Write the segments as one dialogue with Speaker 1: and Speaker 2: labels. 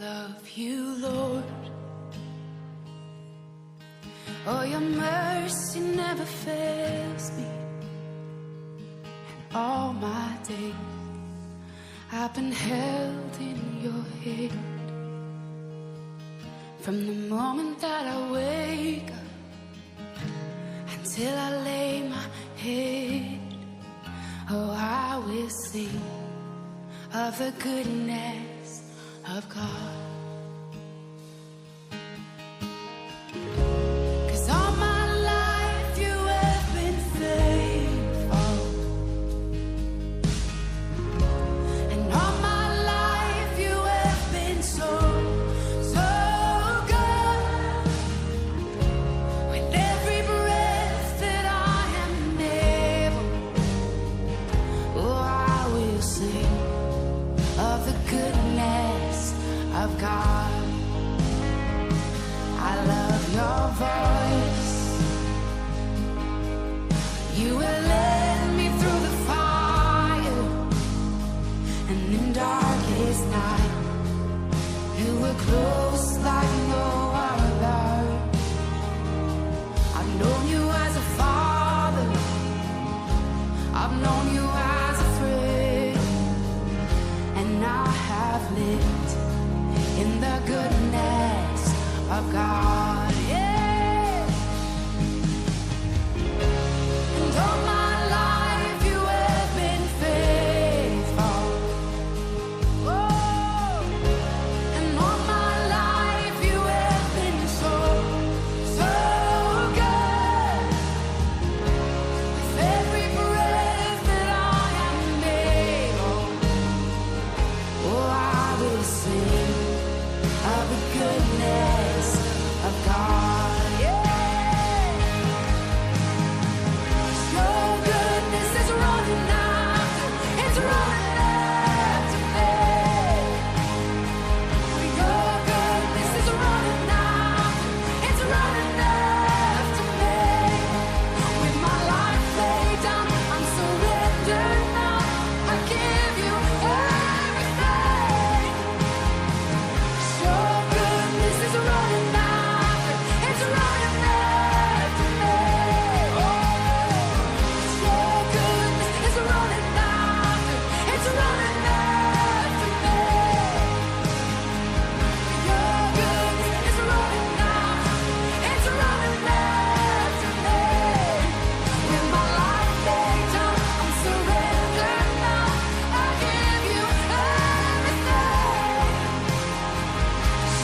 Speaker 1: love you, Lord. Oh, your mercy never fails me. And all my days I've been held in your hand. From the moment that I wake up until I lay my head, oh, I will sing of the goodness of God. 'Cause all my life you have been faithful. And all my life you have been so, so good. With every breath that I am able, oh, I will sing of the goodness of God. I love your voice. You will lead me through the fire and in darkest night. You were close like no other. I've known you as a father. I've known you as a friend. And I have lived in the goodness of God. Yeah. And all my life you have been faithful. Oh, and all my life you have been so, so good. With every breath that I am able, oh, I will sing of the goodness of God. Yeah. Your goodness is running after, it's running after me. Your goodness is running after, it's running after me. With my life laid down, I'm surrendered now. I give you everything. Your goodness is running after, it's running after me. Oh, your goodness is running after, it's running after me. Your goodness is running after, it's running after me. With my life laid down, I'm surrendered now. I give you everything.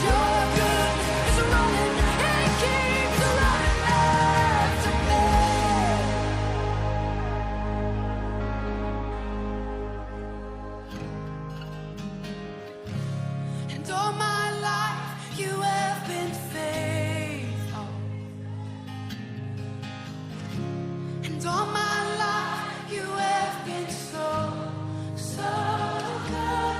Speaker 1: Your goodness is running, it keeps running after me. And all my life you have been faithful. And all my life you have been so, so good.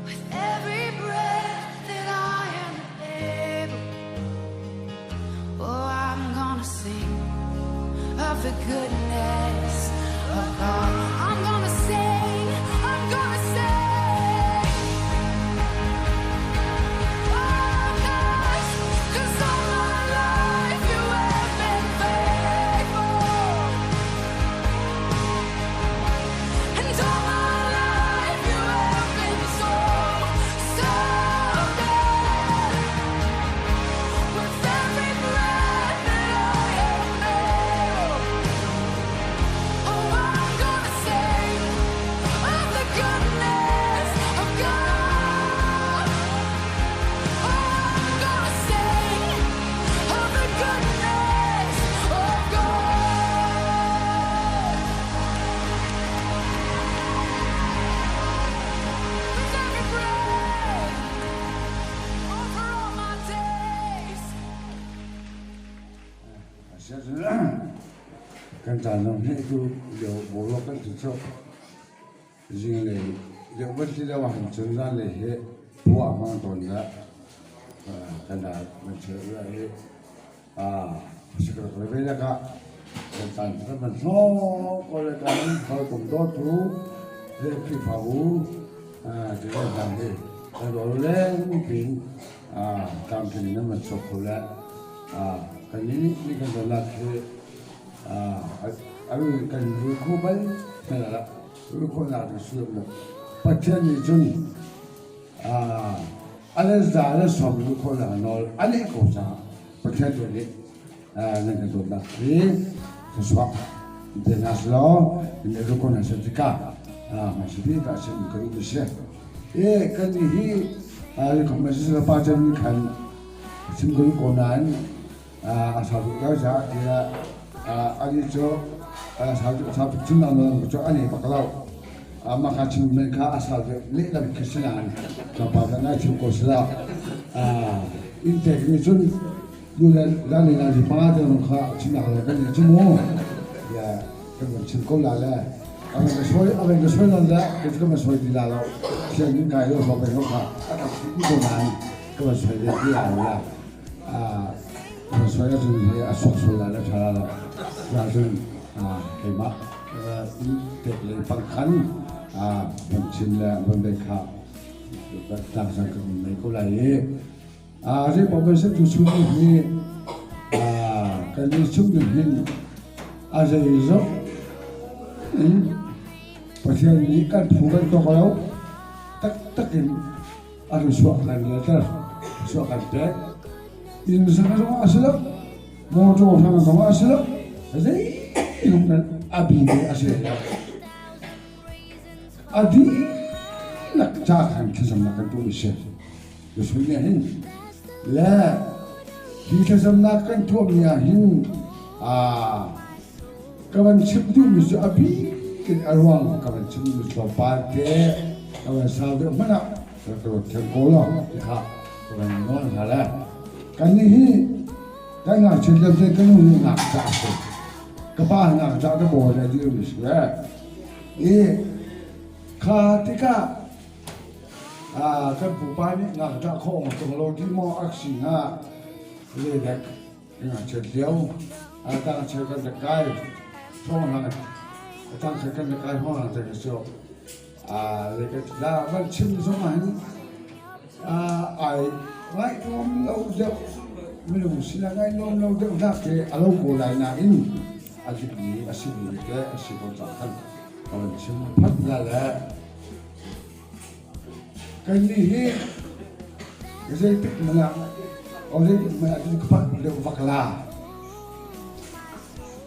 Speaker 1: With every breath that I am able, oh, I'm gonna sing of the goodness of God. I'm gonna sing, I'm gonna sing. Oh, 'cause all my life you have been faithful. And all my life you have been so, so good. With every breath that I am able, oh, I'm gonna sing of the goodness of God. Oh, I'm gonna sing of the goodness of God. With every breath, oh, for all my days.
Speaker 2: Kan caan zong hi tu lio boruak kan tu cu zinglei lio van ti lio ahhin cun zanlei hi puah a hmang tawn dah kan dah van cheu la hi sikrak le ve lakah kan caan kan van hnawh ko le kan hawikom dawtu le Khrihfabu ti le hna hi. Kan rawl leng pin tlamtling nan van chuak kho le kan nih nih kan dolak hi kan rul kho bal hna rul khawhnak cu sullam lo. Pathian nih cun a le za le sawm rul khawhnak nawl a neih ko caah Pathian tu nih nan kan dawtnak hi thluachuah pe hna selaw in rul ko hna seh tikah hmasabik ah chim ka duh mi si. E kan nih hi Rikhom pa chan nih khan chim ka duh ko nain a sau tuk lai caah tiah ani cu sau tuk cun nawn cu ani bak lo. Mah kha chim men kha a sau deuh lehlam khi si nain tlawmpal kan ngai thiam ko si lo. Inn tek nih cun nu le lan in an pa te zong kha chimnak le kan in cu mu ya kan van chim ko la le avan ka soi avan ka soi non le ke ka van soi ti la lo siang in kai lo so pe kha a tak ti ko nan ka van soi ve ti la la a van soi ahcun hi a sok soi la le tha la lo la cun keimah in tek le pangkhan a van chim le van be kha tlang sang kan nei ko lai i Zei tu chung hi kan i chung hin a zeizong in Pathian nih kan phu kan tawk lo taktak in a kan suah kan letter suah kan pek inn sang zong a si lo motor sang zong a si lo zeilung kan a bi a si lo a dihlak ca khan thlacamnak kan tuah i si. Biasung nih hin le hi thlacamnak kan tuahmi ah hin ka van chim duhmi cu a bik in a ruang ka van chim duhmi tlawmpal te ka van sau deuh hmanh ah ka ruat thiam ko lo ti kha ka van nawl hna le kan nih hi kan ngakchiat lio te ka nu nih ngakchah a si ka pa ngakchah ka bawi le dirmi si ve i kha tikah kan pupa nih ngakṭah khawh ma tung lo ti maw ak si hnga le dek ngakchiat lio tang cheu kan rak kai thong hlang tang khat kan rak kai hong hlang te ka so le ka la van chim zong ah hin ai ngai nuam lo deuh minung sila ngai nuam lo deuh nak ke a lo ko lai nain a dik mi a si mi te a si ko cang khan ka van chim phat la le Kannih hi zeitik hmanh ah zeitik hmanh ah cun ka phanh deuh vak la.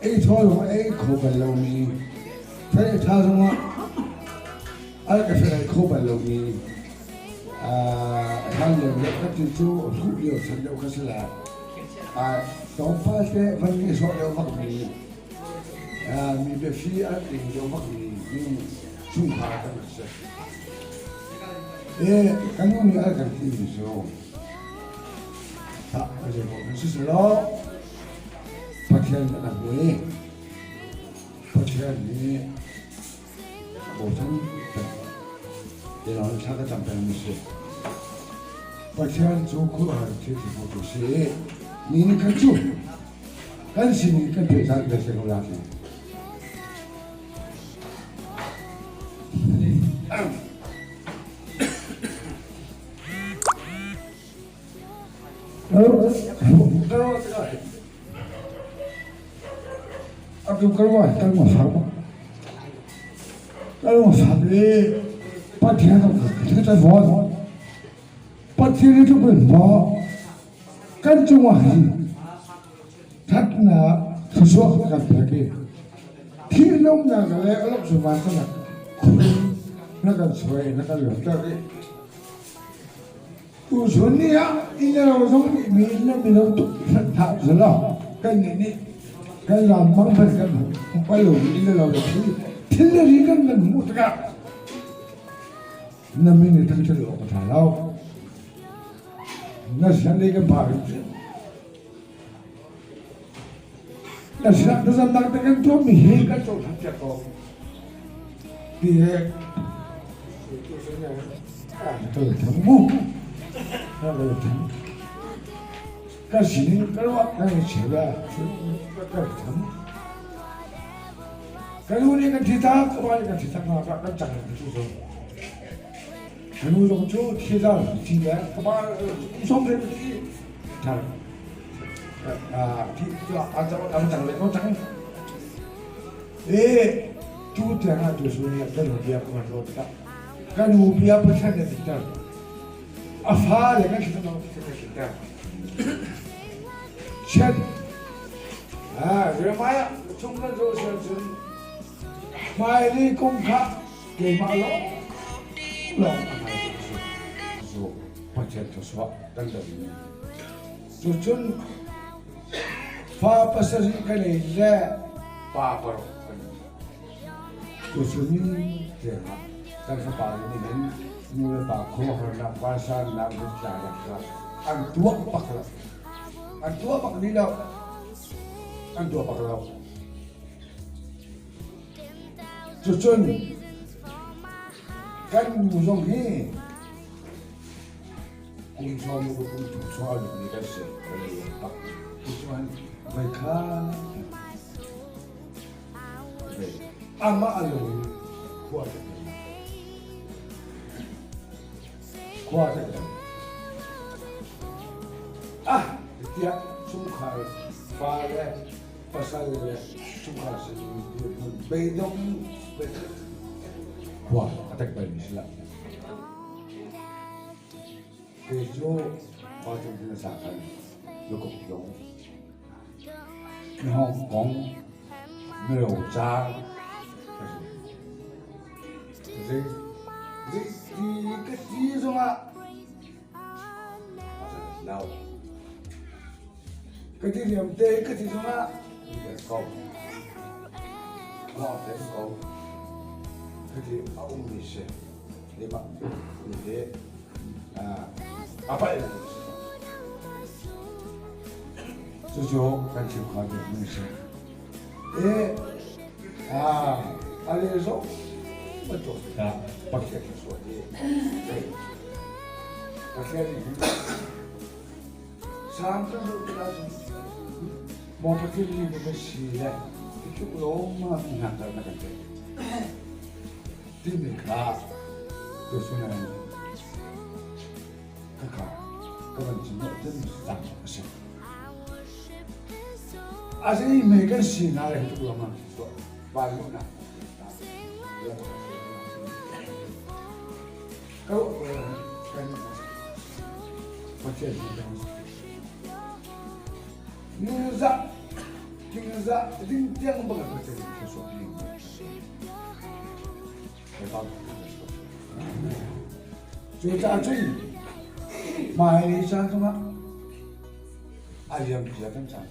Speaker 2: Ei thaw zong ei kho bal lomi, fel ṭha zongah al ka fel kho bal lomi, hlan lio deuh ka ti cu hruh lio chan deuh kha si la. Tlawmpal te van nihsawh deuh vakmi, mi biafi a ing deuh vakmi chungkhar kan si. Kan nu nih a kan timi cu siselaw Pathian a kan hmu i Pathian nih a bochan peng tilawng thla ka cam pengmi si. Pathian cu khuaruahhar thil ti khotu si i ni ni khat cu kan sin i kan theih caan ve te ko lai. Kan cungah hin Thatnak thluachuah kan pek i thihlohnak le lawmhsuman canak khur na kan suai na kan luanter i tuchun ni ah inn le lo zong nih mi inn le mino tuk hrat hlah selaw kan nih nih kan lam mang hmanh kan hmu bal lo inn le lo le thil le ri kan kan hmuh tikah na min i thangṭhat awk a ṭha lo na sian kan phak Na zamnak te kan tuahmi hi kan cohlan piak ko. Ti he mu. Ka sining ka ruah kan i cheu ka tham. Ka nu nih kan thi tak, ka pa nih kan thi tak, kan cang tu zo. Ka nu zong cu thi zal thi le ka pa kum sawm rian thi thar thi an cang le ko cang. E tu tiang ah tu su nih kan nu bia ka van ruat tikah ka nu bia Pathian nih a dikter. A fa le kan thil Pathian nih a dikter. Chiat Jeremiah chung kan zoh sian cun hmailei kong kha keimah lawng lawng a ngai tu si. Cu Pathian thluachuah kan do mi. Cucun fa pasarih ka nei le pa paruk kan nei. Tuchun tiangah kan fapa nih hin nu le pa khuaruahharnak vansannak ritlanak kha an tuah bak lo. An tuah bak rih lo. An tuah bak lo. Cucun kan nu zong hi kum sawm kum thum chung a lutmi kan si. Kan i bak. Cucun voi kha amah a lung khua khua ah tiah chungkhar fa le pasal le chungkhar sining dirhmun beidong khua a tek bal mi si lo. Kei cu pa cung na sa kan lukuk zong Hong Kong mino ca a si. Zei zei ti ka ti zongah a lo. Ka ti liam te ka ti zongah ko. Lawng te ko. Ka ti a ummi si. Lema ni he a palh lo. Cucu kan chim kho deuhmi a si. E a le zong bantuk tikah Pathian thluachuah hi Pathian nih hin sang kan zoh tikah cun maw Pathian nih na kan si le hi tluk lawng ma hna na kan pek timi kha tuchun Khakha ka van chim hnawh cun cang a si. A si me kan si na le tuk lama so ba lu na. Ko kan Pathian ni dang. Ningza tingza ding tiang bang Pathian ni so ni. Cucaah cun hmailei caan zongah a liamcia kan caan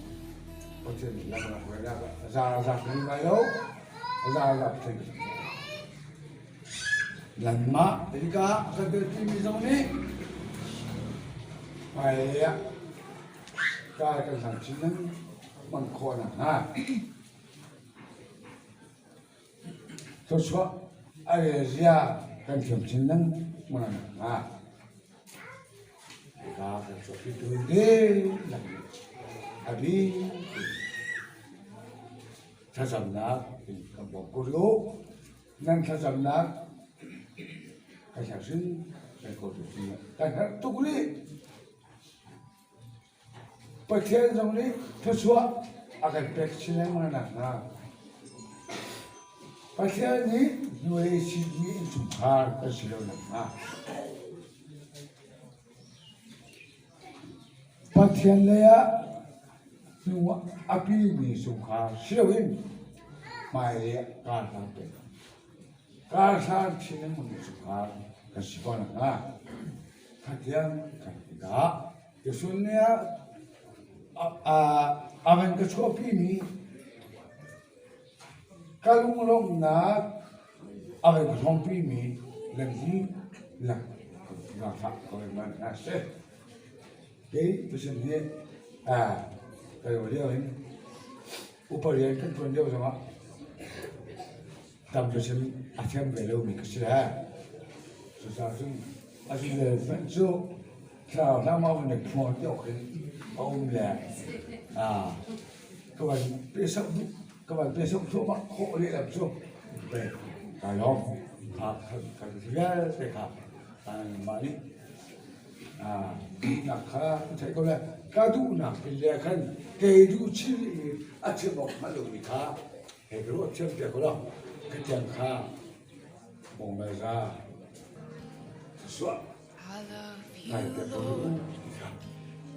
Speaker 2: Pathian nih lam a hruainak ah za za kan ngai lo, za za Pathian kan Nanmah hika kan telpimi zong nih hmailei ah kar kan hlang chin lengmang khawh nakhnga Thluachuah a relzia kan thiam chin lengmang nakhnga hika kan chuahpitu dihlak nih a bik in thlacamnak in kan bawm ko rih u. Nan thlacamnak kan herh hrimhrim ko tu kan herh tuk rih. Pathian zong nih thluachuah a kan pek chin lengmang nakhnga Pathian nih hnuai sitmi innchungkhar kan si lo nakhnga Pathian lei ah hnu a pimi chungkhar si loin hmailei ah kar hlan pek kar hlan chin lengmang chungkhar kan si ko nakhnga Khatiang kan tikah tuchun ni ah a van ka chuahpimi ka lunglawmhnak a van ka hrawmpimi lam hi lang hlah ko hna seh. Kei tuchun hi ka lo lio in upa rian kan ṭuan lio zongah tam tuchun a thiam ve lomi ka si le cucaah cun a zungzal hmanh cu thlarau hlah ma van phuang ti awk in a um le ka van pesak duh ka van pesak thluahmah khawh lehlam cu kai lawm kha kan vialte kha. Mah nih duhnak kha an theih ko lai. Ka duhnak in le khan kei duh chin rihmi a chim awk hngalh lomi kha hei ka ruah thiam piak law ka tiang kha mongmai za suah ngai piak ko ti kha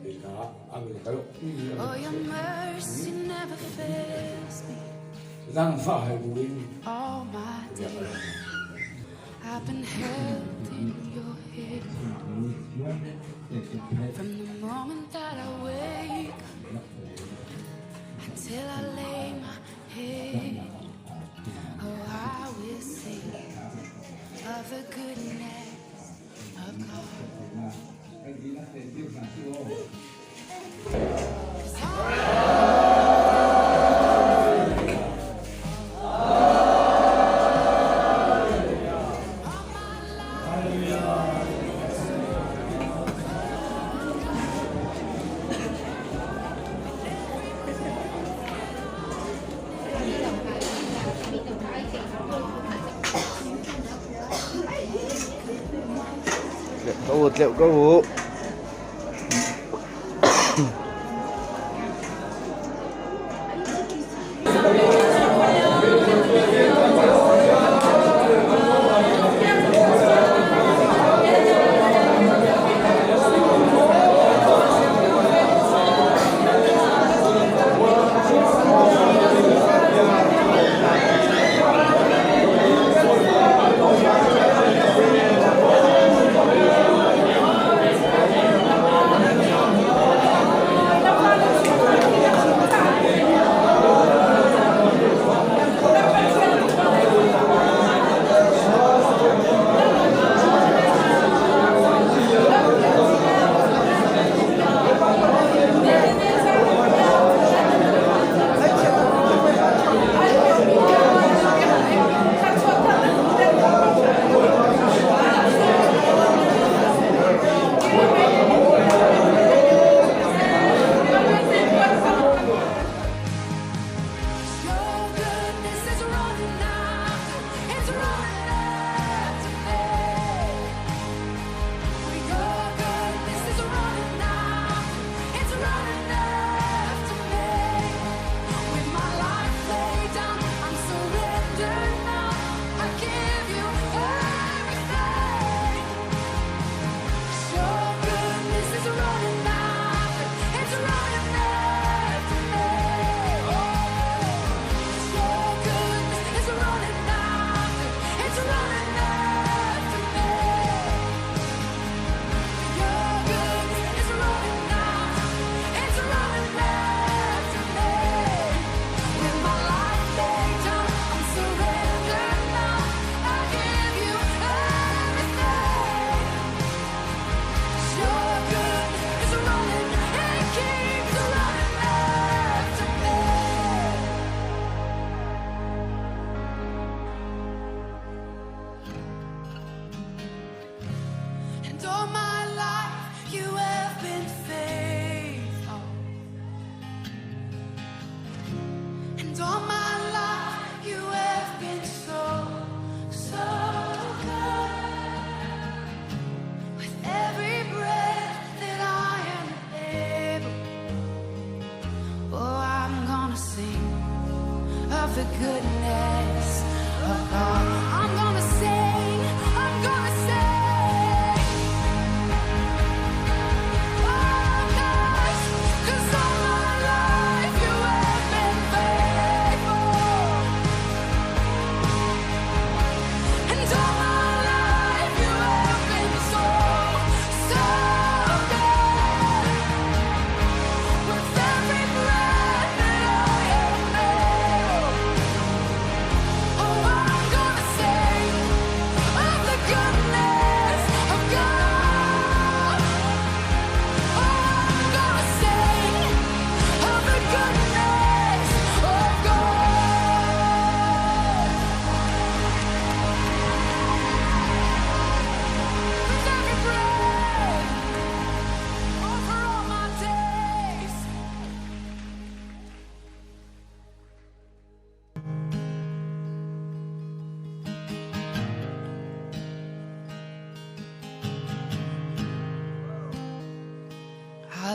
Speaker 2: hika a min ka
Speaker 1: Oh, your mercy never fails me.
Speaker 2: Zaangfah hai buin
Speaker 1: All my days I've been held in your hand. From the moment that I wake up until I lay my head, oh, I will sing of the goodness of God. 'Cause all my life
Speaker 3: Tleuh ko u, tleuh ko u.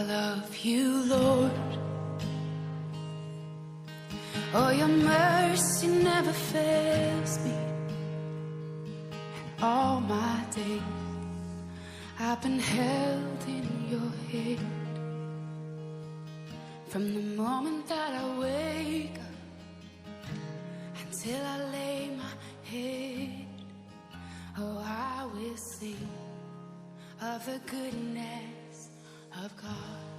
Speaker 1: I love you, Lord. Oh, your mercy never fails me. And all my days I've been held in your hand. From the moment that I wake up until I lay my head, oh, I will sing of the goodness of God.